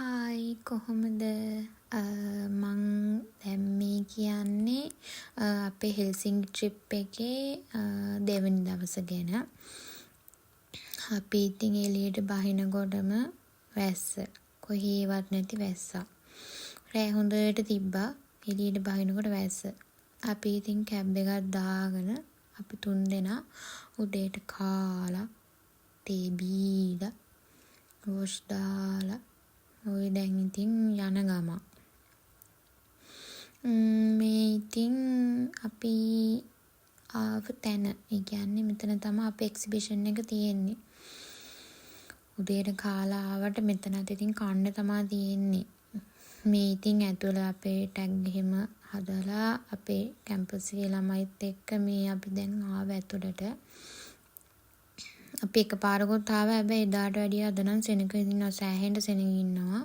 Hi, කොහොමද? මං දැන් මේ කියන්නේ අපේ හෙල්සින්කි ට්‍රිප් එකේ දෙවෙනි දවස ගැන. අපි ඉතින් එළියට බහිනකොටම වැස්ස. කොහේවත් නැති වැස්සක්. රෑ හොඳට තිබ්බා. එළියට බහිනකොට වැස්ස. අපි ඉතින් කැබ් එකක් දාගෙන අපි තුන්දෙනා උදේට කාලා, තේ බීලා, වොෂ් දාලා ඔය දැන් ඉතින් යන ගමන්. මේ ඉතින් අපි ආව තැන. ඒ කියන්නේ මෙතන තමා අපේ එක්සිබිෂන් එක තියෙන්නේ. උදේට කාලා ආවට මෙතනත් ඉතින් කන්න තමා තියෙන්නේ. මේ ඉතින් ඇතුළ අපේ ටැග් එහෙම හදලා අපේ කැම්පස් එකේ ළමයිත් එක්ක මේ අපි දැන් ආව ඇතුළට. අපි එකපාරකුත් ආවා. හැබැයි එදාට වැඩිය අද නම් සෙනඟ ඉන්නවා, සෑහෙන්න සෙනඟ ඉන්නවා.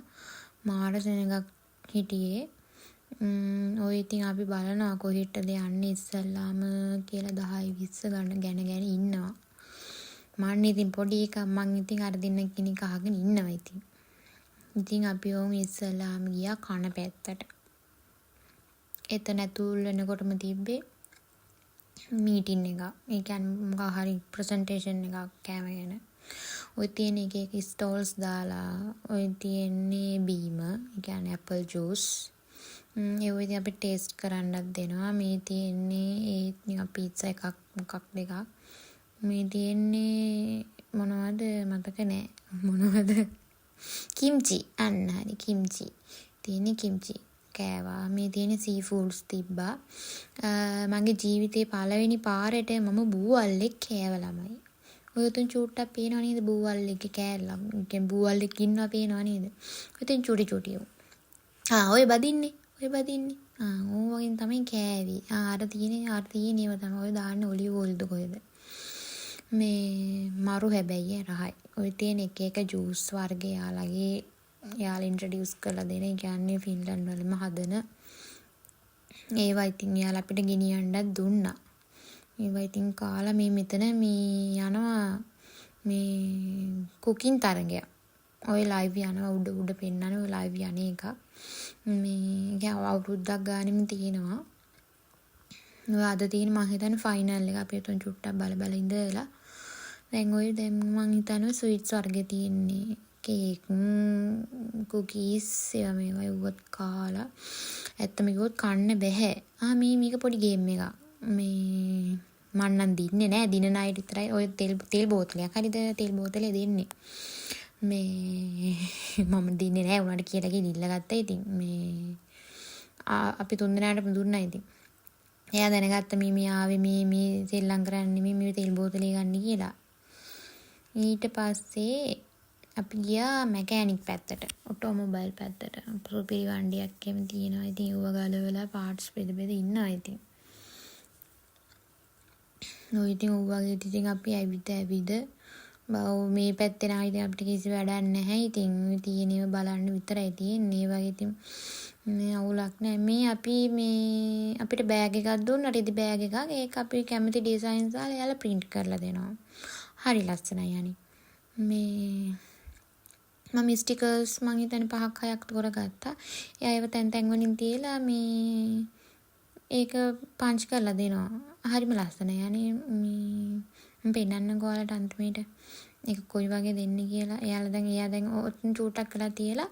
මාර සෙනඟක් හිටියේ. ඔය ඉතින් අපි බලනවා කොහෙටද යන්නේ ඉස්සල්ලාම කියලා 10යි 20 ගණන් ගැන ගැන ඉන්නවා. මං ඉතින් පොඩි එකා, මං ඉතින් අර දෙන්න කියන එක අහගෙන ඉන්නවා ඉතින්. ඉතින් අපි ඔහොම ඉස්සල්ලාම ගියා කන පැත්තට. එතන ඇතුල් වෙනකොටම තිබ්බේ මීටින් එකක්. ඒ කියන්නේ මොකක් හරි ප්‍රසන්ටේෂන් එකක් කෑම ගැන. ඔය තියෙන එක එක ස්ටෝල්ස් දාලා, ඔය තියෙන්නේ බීම. ඒ කියන්නේ ඇපල් ජූස්. ඒව ඉතින් අපිට ටේස්ට් කරන්නත් දෙනවා. මේ තියෙන්නේ ඒ නිකන් පීට්සා එකක් මොකක් දෙකක්. මේ තියෙන්නේ මොනවද මතක නෑ. මොනවද? කිම්චි. අන්න හරි, කිම්චි. තියෙන්නේ කිම්චි. කෑවා. මේ තියෙන සී ෆුඩ්ස් තිබ්බා. මගේ ජීවිතේ පළවෙනි පාරට මම බූවල්ලෙක් කෑව ළමයි. ඔය තුන් චූට්ටක් පේනව නේද බූවල්ලෙක්ගේ කෑල්ලක්? ඒ කියන්නේ බූවල්ලෙක් ඉන්නවා පේනව නේද? ඔය තුන් චූටි චූටි උන්. ආ, ඔය බදින්නේ. ඔය බදින්නේ. ආ, ඕ වගේ තමයි කෑවේ. ආ, අර තියෙන ඒවා තමයි ඔය දාන්නේ, ඔලිව් ඔයිල්ද කොහෙද? මේ මරු හැබැයි ඈ, රහයි. ඔය තියෙන එක එක ජූස් වර්ග එයාලගේ එයාලා ඉන්ට්‍රොඩියුස් කරලා දෙන. ඒ කියන්නේ ෆින්ලන්ඩ් වලම හදන ඒවා ඉතින් එයාලා අපිට ගෙනියන්නත් දුන්නා. ඒවා ඉතින් කාලා මේ මෙතන මේ යනවා මේ කුකින් තරගයක්. ඔය ලයිව් යනවා, උඩ උඩ පෙන්නන්නේ ඔය ලයිව් යන එකක්. මේ ඒක අවුරුද්දක් ගානෙම තියෙනවා. ඔය අද තියෙන මං හිතන්නේ ෆයිනල් එක. අපි එතන චුට්ටක් බල බල ඉඳලා දැන් ඔය දැන් මං හිතන්නේ ස්වීට්ස් වර්ග තියෙන්නේ. කේක්, කුකීස් ඒවා මේවා එව්වත් කාලා ඇත්තම කිව්වොත් කන්න බැහැ. ආ, මේ මේක පොඩි ගේම් එකක්. මේ මං නම් දින්නේ නෑ. දිනන අයට විතරයි ඔය තෙල් තෙල් බෝතලයක්. හරිද? තෙල් බෝතලේ දෙන්නේ. මේ මම දින්නේ නෑ උනාට කියලා කියලා ඉල්ලගත්තා ඉතින්. මේ අපි තුන්දෙනාටම දුන්නා ඉතින්. එයා දැනගත්ත මේ මේ ආවේ මේ මේ සෙල්ලම් කරන්න නෙමෙයි, මේ තෙල් බෝතලේ ගන්න කියලා. ඊට පස්සේ අපි ගියා මැකෑනික් පැත්තට. ඔටෝමොබයිල් පැත්තට. සුපිරි වණ්ඩියක් එහෙම තියෙනවා. ඉතින් ඒව ගලවලා පාර්ට්ස් බෙද බෙද ඉන්නවා ඉතින්. ඔය ඉතින් ඔව් වගේ ඉතින් අපි ඇවිද ඇවිද මේ පැත්තේ නම් ඉතින් අපිට කිසි වැඩක් නැහැ. ඉතින් ඔය තියෙන ඒවා බලන්න විතරයි තියෙන්නේ. ඒ වගේ ඉතින් මේ අවුලක් නෑ. මේ අපි මේ අපිට බෑග් එකක් දුන්නා, රෙදි බෑග් එකක්. ඒක අපි කැමති ඩිසයින්ස් දාලා එයාලා ප්‍රින්ට් කරලා දෙනවා. හරි ලස්සනයි අනේ. මේ මම ස්ටිකර්ස් මං හිතන්නේ පහක් හයක් තෝරගත්තා. එයා ඒව තැන් තැන් වලින් තියලා මේ ඒක පංච් කරලා දෙනවා. හරිම ලස්සනයි අනේ. මේ මම පෙන්නන්නකෝ ඔයාලට අන්තිමේට ඒක කොයි වගේ දෙන්නේ කියලා. එයාලා දැන් එයා දැන් ඔතන චූට්ටක් කරලා තියලා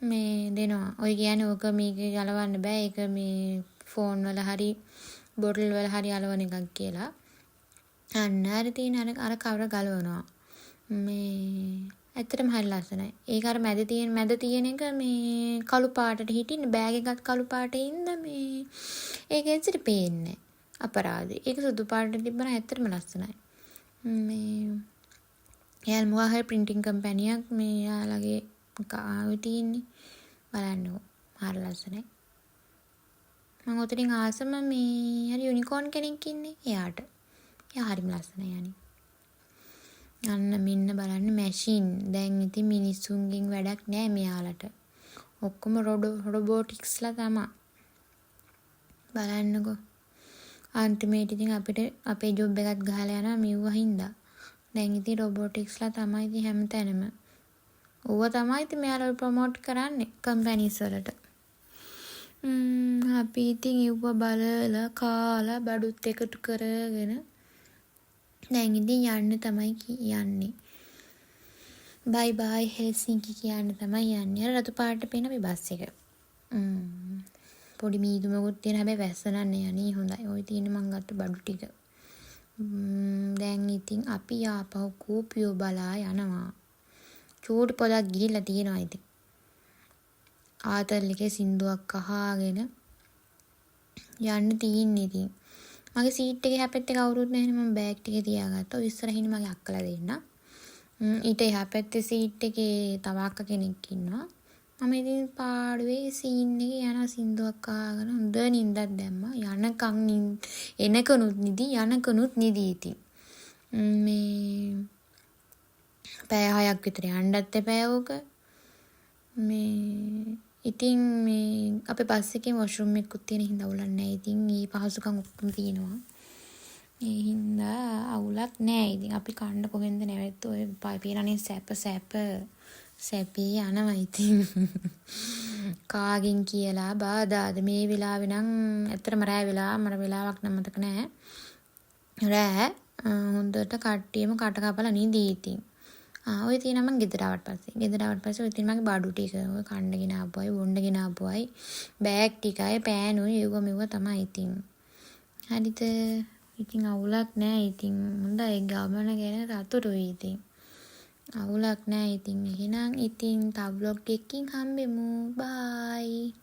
මේ දෙනවා. ඔය කියන්නේ ඕක මේක ගලවන්න බෑ. ඒක මේ ෆෝන් වල හරි බොටල් වල හරි අලවන එකක් කියලා. අන්න අර තියෙන අර අර කවර ගලවනවා. මේ ඇත්තටම හරි ලස්සනයි. ඒක අර මැද තියෙන එක මේ කළු පාටට හිටින්න, බෑග් එකත් කළු පාටේ හින්දා මේ ඒක එච්චර පේන්නේ නෑ. අපරාධේ. ඒක සුදු පාටට තිබ්බනම් ඇත්තටම ලස්සනයි. මේ එයාලා මොකක් හරි ප්‍රින්ටිං කම්පැනියක් මේ එයාලගේ ආවේ තියෙන්නේ. බලන්නකෝ. හරි ලස්සනයි. මං ඔතනින් ආසම මේ හරි යුනිකෝන් කෙනෙක් ඉන්නේ එයාට. එයා හරිම ලස්සනයි අනේ. අන්න මෙන්න බලන්න මැෂින්. දැන් ඉතින් මිනිස්සුන්ගෙන් වැඩක් නෑ මෙයාලට. ඔක්කොම රොබෝටික්ස්ලා තමා. බලන්නකෝ. අන්තිමේට ඉතින් අපිට අපේ ජොබ් එකත් ගහලා යනවා මෙව්වා හින්දා. දැන් ඉතින් රොබෝටික්ස්ලා තමයි ඉතින් හැමතැනම. ඕව තමයි ඉතින් මෙයාලා ප්‍රොමෝට් කරන්නේ කම්පැනිස් වලට. අපි ඉතින් එව්ව බලලා කාලා බඩුත් එකතු කරගෙන දැන් ඉතින් යන්න තමයි යන්නේ. බයි බයි හෙල්සින්කි කියන්න තමයි යන්නේ. අර රතු පාට පේන අපේ බස් එක. පොඩි මීදුමකුත් තියෙන, හැබැයි වැස්ස නම් නෑ අනේ හොඳයි. ඔය තියෙන මං ගත්ත බඩු ටික. දැන් ඉතින් අපි ආපහු කූපියෝ බලා යනවා. චූටි පොදක් ගිහිල්ලා තියෙනවා ඉතින්. ආතල් එකේ සින්දුවක් අහාගෙන යන්න තියෙන්නේ ඉතින්. මගේ සීට් එකේ එහා පැත්තේ කවුරුත් නැහැනේ, මම බෑග් ටික තියාගත්තා. ඔය ඉස්සරහින් ඉන්නේ මගේ අක්කලා දෙන්නා. ඊට එහා පැත්තේ සීට් එකේ තව අක්කා කෙනෙක් ඉන්නවා. මම ඉතින් පාඩුවේ සීන් එකේ යනවා සින්දුවක් අහගෙන හොඳ නින්දක් දැම්මා. යනකන් එනකනුත් නිදි, යනකනුත් නිදි ඉතින්. මේ පැය 6ක් විතර යන්නත් එපෑ ඕක. මේ ඉතින් මේ අපේ බස් එකේ වොෂ්රූම් එකකුත් තියෙන හින්දා අවුලක් නෑ. ඉතින් ඒ පහසුකම් ඔක්කොම තියෙනවා. ඒ හින්දා අවුලක් නෑ. ඉතින් අපි කන්න කොහෙන්ද නැවැත්තුවේ, ඔය පේනනේ සැප සැප සැපේ යනවා ඉතින්. කාගෙන් කියලා බාධාද මේ වෙලාවේ නම් ඇත්තටම රෑ වෙලා, මට වෙලාවක් නම් මතක නෑ. රෑ හොඳට කට්ටියම කට කපලා නිදි ඉතින්. ආ, ඔය තියෙනවා මං ගෙදර ආවට පස්සේ. ගෙදර ආවට පස්සේ ඔය තියෙන මගේ බඩු ටික. ඔය කන්න ගෙන ආපුවයි, බොන්න ගෙන ආපුවයි, බෑග් ටිකයි, පෑනුයි, ඒව මෙව තමයි ඉතින්. හරිද? ඉතින් අවුලක් නෑ ඉතින්. හොඳයි, ගමන ගැන සතුටුයි ඉතින්. අවුලක් නෑ ඉතින්. එහෙනම් ඉතින් තව ව්ලොග් එකකින් හම්බෙමු. බායි.